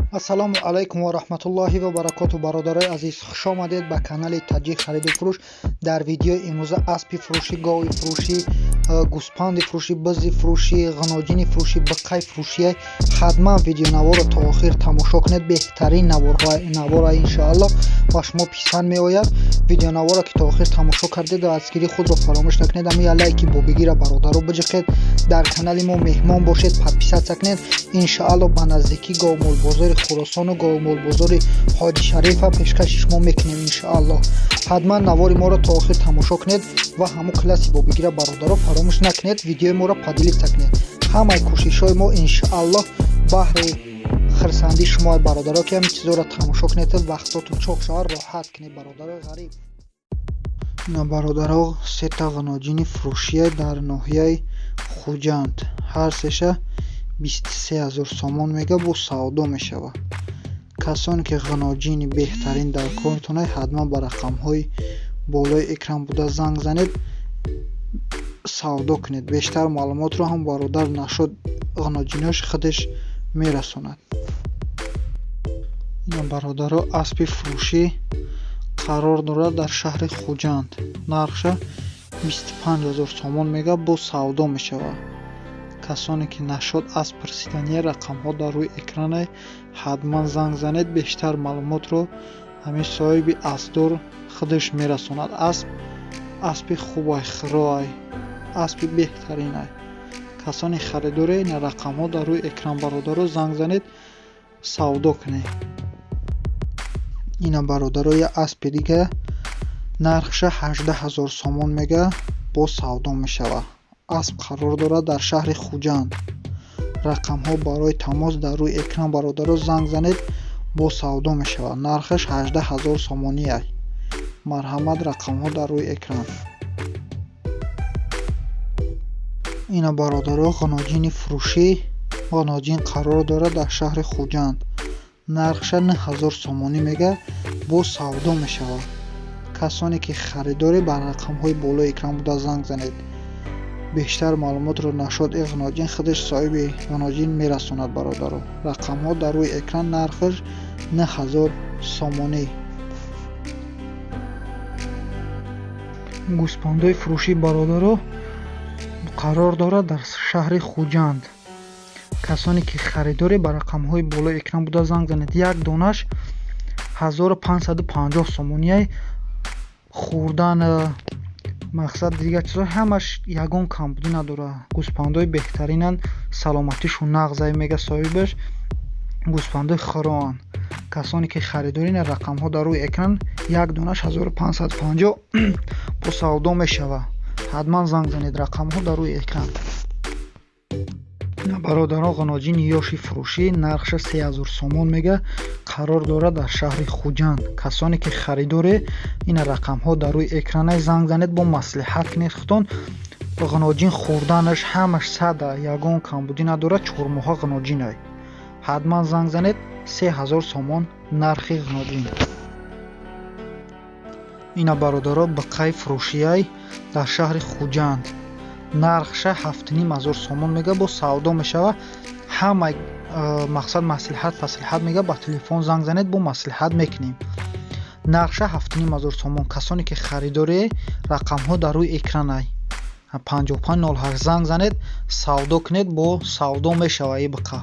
Ассалому алайкум ва раҳматуллоҳи ва баракоту. Бародарои азиз, хушомадед ба канали Таҷик хариду фурӯш. Дар видеои имрӯза аспи фурӯшӣ, гови фурӯшӣ, гӯспанди фурӯшӣ, бизи фурӯшӣ, ғаноҷини фурӯшӣ, биқай фурӯшия. Ҳатман видеонаворро то охир тамошо кунед. Беҳтарин навора, иншоалло, ба шумо писанд меояд. Видеонаворро ки то охир тамошо кардед, дастгирии худро фаромӯш накунед. Ама я лайки бобигира, бародаро, биҷиқед. Дар канали мо меҳмон бошед, подписаться кунед. Иншоалло, ба наздикӣ говмолбозори Хуросону говмолбозори Ҳоҷи Шарифа пешкаши шумо мекунем, иншоалло. Ҳатман навори моро то охир тамошо кунед ва ҳамун класси бобигира, бародаро, фаромӯш накунед. Видеои моро поделиться кунед. Ҳамаи кӯшишҳои мо, иншоалло, баҳри хирсандии шумо, бародаро, ки ҳамин чизҳоро тамошо кунед, вақтотон чоқ шавад, роҳат кунед, бародарои ғариб. Ина, бародаро, сета ғаноҷини фурӯшия дар ноҳияи Хуҷанд. Ҳар сеша 23 000 сомон мега, бо савдо мешавад. Касоне ки ғаноҷини беҳтарин дар кор метавонад, ҳатман ба рақамҳои болои экран буда занг занед, савдо кунед. Бештар маълумотро ҳам бародар нашод ғаноҷинош худаш мерасонад. Ина, бародаро, аспи фурӯшӣ қарор дорад дар шаҳри Хуҷанд. Нархша 25 000 сомон мега, бо савдо мешавад. Касоне ки нашод асп пурсидания, рақамҳо дар рӯи экране, ҳатман занг занед. Бештар маълумотро ҳамин соҳиби аспдор худаш мерасонад. Асп аспи хубай, хироай, аспи беҳтаринай. Касоне харидоре, ина рақамҳо дар рӯи экран, бародаро, занг занед, савдо кунед. Ина, бародаро, я аспи дига, нархша 18 000 сомон мега, боз савдо мешавад. Асп қарор дорад дар шаҳри Хуҷанд. Рақамҳо барои тамос дар рӯи экран, бародаро, занг занед, бо савдо мешавад. Нархаш 18 000 сомонӣ. Марҳамат, рақамҳо дар рӯи экран. Ина, бародаро, ғаноҷини фурӯшӣ. Ғаноҷин қарор дорад дар шаҳри Хуҷанд. Нархша 9000 сомонӣ мега, боз савдо мешавад. Касоне ки харидоред, ба рақамҳои болои экран буда занг занед. Бештар маълумотро нашод ғаноҷин худаш, соҳиби ғаноҷин, мерасонад. Бародаро, рақамҳо дар рӯи экран. Нархаш 9000 сомонӣ. Гӯспандои фурӯшӣ, бародаро, қарор дорад дар шаҳри Хуҷанд. Касоне ки харидоред, ба рақамҳои болои экран буда занг занед. Як донаш 1550 сомонияй. Хӯрдан, мақсад, дигар чизҳо ҳамаш ягон камбудӣ надорад. Гӯспандои беҳтаринанд, саломатишон нағзай, мега соҳибаш. Гӯспандои хироанд. Касоне ки харидоред, рақамҳо дар рӯи экран. Як донаш 1550, бо савдо мешавад. Ҳатман занг занед, рақамҳо дар рӯи экран. Бародарон, ғаноҷини ёши фурӯшӣ, нархша 3000 сомон мега, қарор дорад дар шаҳри Хуҷанд. Касоне ки харидоре, ина рақамҳо дар рӯи экрана, занг занед, бо маслиҳат кунед худтон. Ғаноҷин хӯрданаш ҳамаш сада, ягон камбудӣ надорад. 4 моҳа ғаноҷинай. Ҳатман занг занед. 3000 сомон нархи ғаноҷин. Ина, бародаро, биқай фурӯшияй дар шаҳри Хуҷанд. Нархша 7500 сомон мега, бо савдо мешавад. Ҳама мақсад, маслиҳат паслиҳат мега, ба телефон занг занед, бо маслиҳат мекунем. Нархша 7500 сомон. Касоне ки харидоре, рақамҳо дар рӯи экранай. 5508 занг занед, савдо кунед, бо савдо мешавад и биқа.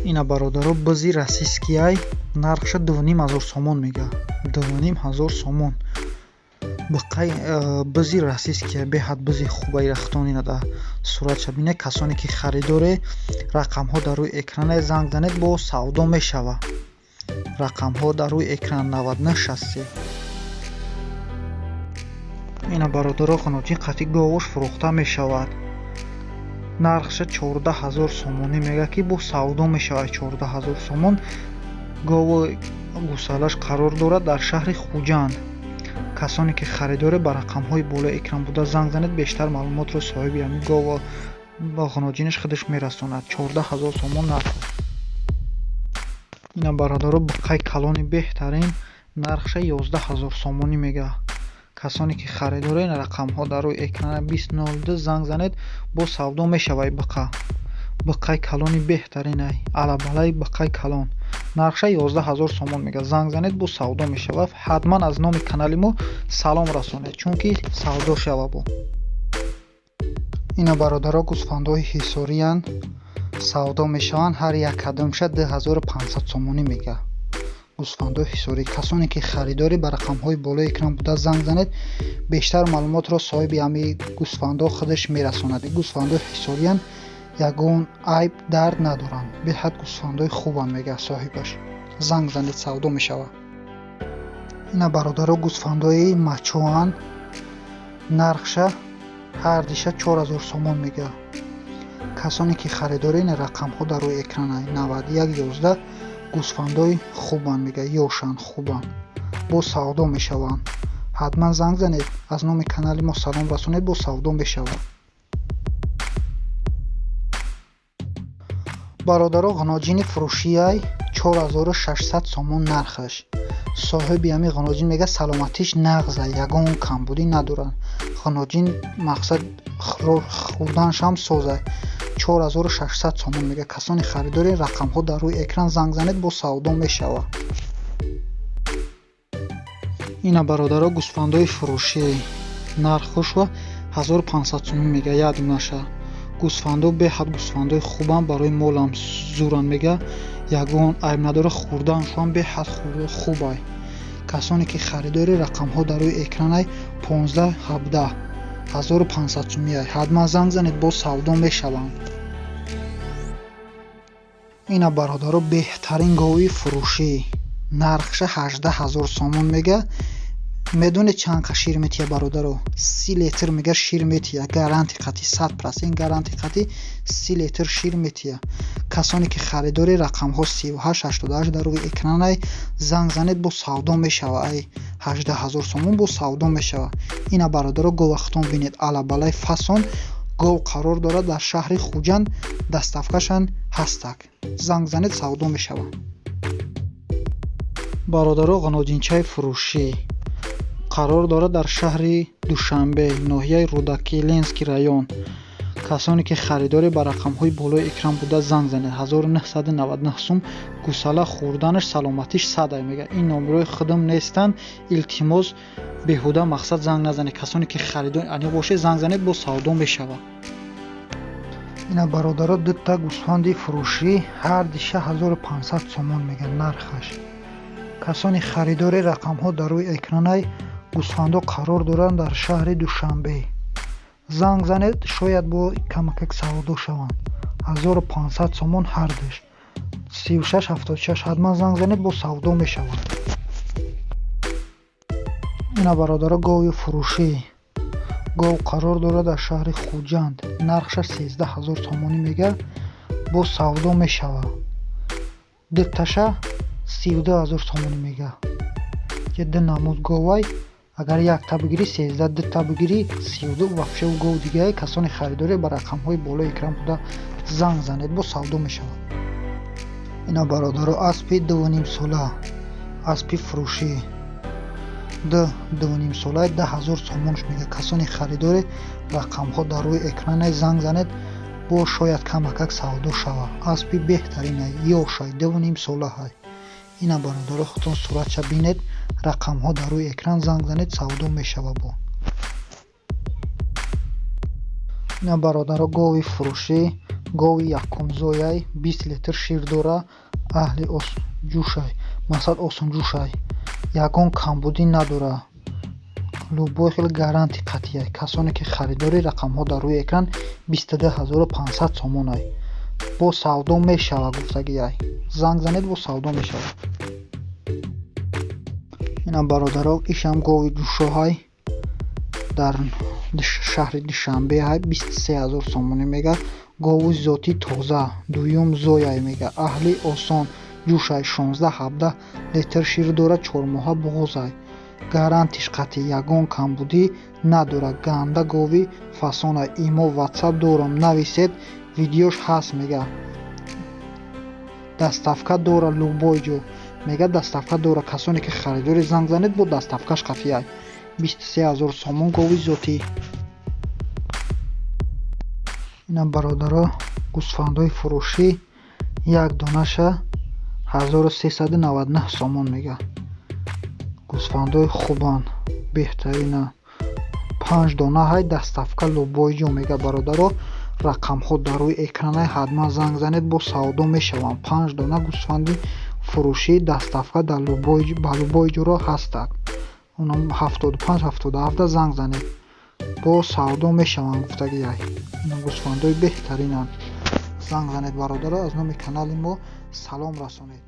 Ина, бародаро, бизи российскияй, нархша 2500 сомон мега. 2500 сомон биқай бизи российския, беҳад бизи хубаи рахтон. Ина дар суратша бинед. Касоне ки харидоре, рақамҳо дар рӯи экране, занг занед, бо савдо мешавад. Рақамҳо дар рӯи экран: 9963. Ина, бародаро, ғаноҷин қатъи говуш фурӯхта мешавад. Нархша 14 000 сомонӣ мега, ки бо савдо мешавад. 14 000 сомон. Гову гӯсалаш қарор дорад дар шаҳри Хуҷанд. Касоне ки харидоре, ба рақамҳои болои экран буда занг занед. Бештар маълумотро соҳиби ҳамин гову ғаноҷинаш худаш мерасонад. 14 000 сомон нарх. Ина, бародаро, биқай калони беҳтарин, нархша 11 000 сомонӣ мега. Касоне ки харидоред, рақамҳо дар рӯи экрана: 2002 занг занед, бо савдо мешавад. Биқа. Биққаи калони беҳтаринай, алабалаи биққаи калон. Нархша 11 000 сомон мега. Занг занед, бо савдо мешавад. Ҳатман аз номи канали мо салом расонед, чунки савдо шава бо. Ина, бародаро, гӯсфандҳои ҳисориянд, савдо мешаванд. Ҳар як кадомша 2500 сомонӣ мега. Гӯсфандҳои ҳисорӣ. Касоне ки харидорӣ, ба рақамҳои болои экран буда занг занед. Бештар маълумотро соҳиби ҳамин гӯсфандҳо худаш мерасонад. Гӯсфандҳои ҳисориянд, ягон айб, дард надоранд, беҳад гӯсфандҳои хубанд, мега соҳибаш. Занг занед, савдо мешавад. Ина, бародаро, гӯсфандҳои мачоанд. Нархша ҳардиша 4000 сомон мега. Касоне ки харидорӣ, ина рақамҳо дар рӯи экран: 91 11. Гӯсфандҳои хубанд, мега, ёшанд, хубанд, бо савдо мешаванд. Ҳатман занг занед, аз номи канали мо салом расонед, бо савдо мешавад. Бародаро, ғуноҷини фурӯшияй, 4600 сомон нархаш. Соҳиби ҳамин ғуноҷин мега, саломатиш нағза, ягон камбудӣ надорад. Ғуноҷин, мақсад, хӯрданашам соза. 4600 сомон мега. Касони харидори, рақамҳо дар рӯи экран, занг занед, бо савдо мешавад. Ина, бародаро, гӯсфандҳои фурӯшӣ, нархҳошва 1500 сомон мега як дунаша. Гӯсфандҳо беҳад гӯсфандҳои хубанд, барои молам зуранд, мега, ягон айб надорад, хӯрданашон беҳад хубай. Касоне ки харидори, рақамҳо дар рӯи экранай: 15 17, 1500 сомияй. Ҳатман занг занед, боз савдо мешаванд. Ина, бародаро, беҳтарин гови фурӯшӣ, нархша 18 000 сомон мега. Медонед, чанд қа шир метиҳа, бародаро? 30 литр, мега, шир метиҳа, гаранти қатъӣ, 100% гаранти қатъӣ, 30 литр шир метиҳа. Касоне ки харидори, рақамҳо 38 88 дар рӯи экранай, занг занед, бо савдо мешава. Ай 18 000 сомон бо савдо мешава. Ина, бародаро, говахтон бинед, алабалаи фасон гов қарор дорад дар шаҳри Хуҷанд, доставкашан ҳастак. Занг занед, савдо мешава. Бародаро, ғаноҷинчаи фурӯшӣ қарор дорад дар шаҳри Душанбе, ноҳияи Рӯдакӣ, Ленинский район. Касоне ки харидорӣ, ба рақамҳои болои экран буда занг занед. 1999 сум гусала, хӯрданаш, саломатиш садай, мега. Ин номерои худам нестанд, илтимос, беҳуда, мақсад, занг назанед. Касоне ки харидори аниқ бошед, занг занед, бо савдо мешавад. Ина, бародаро, дута гӯсфанди фурӯшӣ, ҳар диша 1500 сомон мега нархаш. Касони харидори, рақамҳо дар рӯи экранай. Гӯсфандҳо қарор доранд дар шаҳри Душанбе. Занг занед, шояд бо камакак савдо шаванд. 1500 сомон ҳардуш, 36 76. Ҳатман занг занед, бо савдо мешаванд. Ина, бародаро, гови фурӯшӣ. Гов қарор дорад дар шаҳри Хуҷанд, нархшаш 13 000 сомонӣ мега, бо савдо мешавад. Дуташа 32 000 сомонӣ мега. Ду намуд говай, агар якта бигирӣ 13, дута бигирӣ 32. Вообще гов дигае. Касони харидорӣ, ба рақамҳои болои экран буда занг занед, бо савдо мешавад. Ина, бародаро, аспи 2,5 сола, аспи фурӯшӣ, 2,5 сола, 10 000 сомонш мега. Касони харидорӣ, рақамҳо дар рӯи экране, занг занед, бо шояд камакак савдо шавад. Аспи беҳтаринай, ёшай, 2,5 солаҳай. Ина, бародаро, худтон суратша бинед, рақамҳо дар рӯи экран, занг занед, савдо мешава бо. Ина, бародаро, гови фурӯшӣ, гови якумзояй, 20 литр шир дора, аҳли ҷӯшай, мақсад, осонҷӯшай, ягон камбудӣ надора, любой хел гаранти қатъияй. Касоне ки харидорӣ, рақамҳо дар рӯи экран, 22 500 сомонай, бо савдо мешава гуфтагиай. Занг занед, бо савдо мешавад. Ина, бародаро, ишам гови ҷӯшоҳай, дар шаҳри Душанбе ҳай, 23 000 сомонӣ мега. Гови зотӣ, тоза, дуюм зояй, мега, аҳли осон ҷӯшай, 16-17 литр шир дорад, чормоҳа буғозай, гарантиш қатъӣ, ягон камбудӣ надорад, ганда гови фасонай. Имо, ватсап дорам, нависед, видеош ҳаст, мега. Доставка дора любой ҷо, мега, доставка дора. Касоне ки харидорӣ, занг занед, бо доставкаш қатъияй. 23 000 сомон, гови зотӣ. Ина, бародаро, Гӯсфандҳои фурӯшӣ як донаша 1399 сомон мега. Гӯсфандҳои хубанд, беҳтаринанд. Панҷ дона ҳай, доставка любой ҷо мега. Бародаро, рақамҳо дар рӯи экранай, ҳатман занг занед, бо савдо мешаванд. Панҷ дона гӯсфанди фурӯшӣ, доставка дар ба любой ҷоро ҳастак. Онам 75 77 занг занед, бо савдо мешаванд гуфтагиай. Ина гӯсфандҳои беҳтаринанд. Занг занед, бародаро, аз номи канали мо салом расонед.